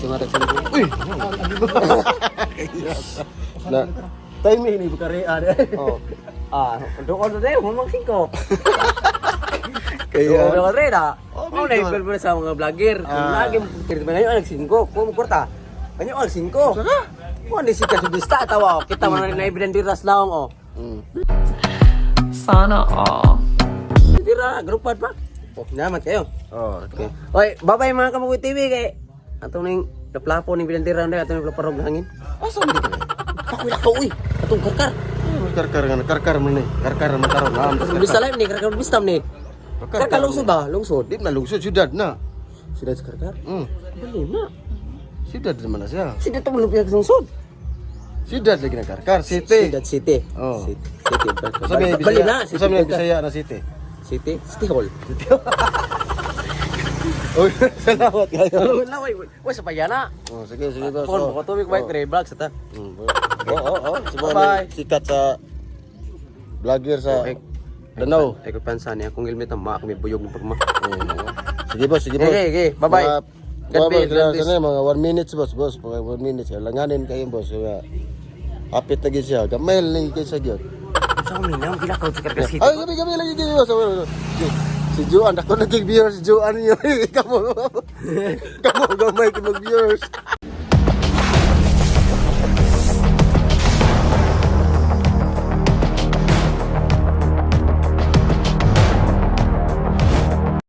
Sungatag sa likod. Uy. Na Timing ni bukari ah. Oh. Ah, doon na tayo, mamang singko. Kaya Kaya rin ah. Oh, Oh, na medyo. mo sa mga vlogger. Kung lagi mo ngayon ang singko, kung kurta. Kanyo ang singko. Saka? Mo ni si Kasubista tawa. Kita man na ibinandiras laong oh. Sana all. Dira, grupad pa. Oh, namat kayo. Oh, okay. Oy, bye-bye mga Kamukoy TV kay atong ning laplapo ning binandira na atong laparog hangin. Asa man dito? Pakuila ka uy. Atong karkar. Ay, karkar nga karkar man ni. Karkar man karon. Ah, mas Bisa lain ni karkar bistam ni. Karkar lungsod ba? Lungsod. Di na lungsod, syudad na. Sudah sa karkar. Bali na. Syudad naman na siya. Sida to mo pinag lungsod. Syudad lagi na karkar, city. Sidad City. Oh. City. City. Sabi Bali na. Bisaya, sabi Bisaya na city. City. City Hall. Uy, salamat kayo. Wala, wala. Wala sa payana. Oh, sige, sige boss. Phone Oh. mo tubig bike tre vlog sa ta. Oo. Subukan Bye-bye. sikat sa vlogger sa Danau. Ay ko pansa niya kung helmet ang ma ako may buyog ng pagma. Sige boss, sige boss. Okay, okay. Bye-bye. God Mga, bless, God boss, bless. mga 1 minutes boss, boss. Mga 1 minutes. Langanin kayo boss. Kaya, hapit na gid siya. Gamay lang kayo sa gyud. Sa ko minam gilakaw sa Karkar City. Ay, gabi gabi lagi gid boss. Si Joan, ako naging viewers, si Joan niyo. Kamo, kamo gamay kay mag viewers.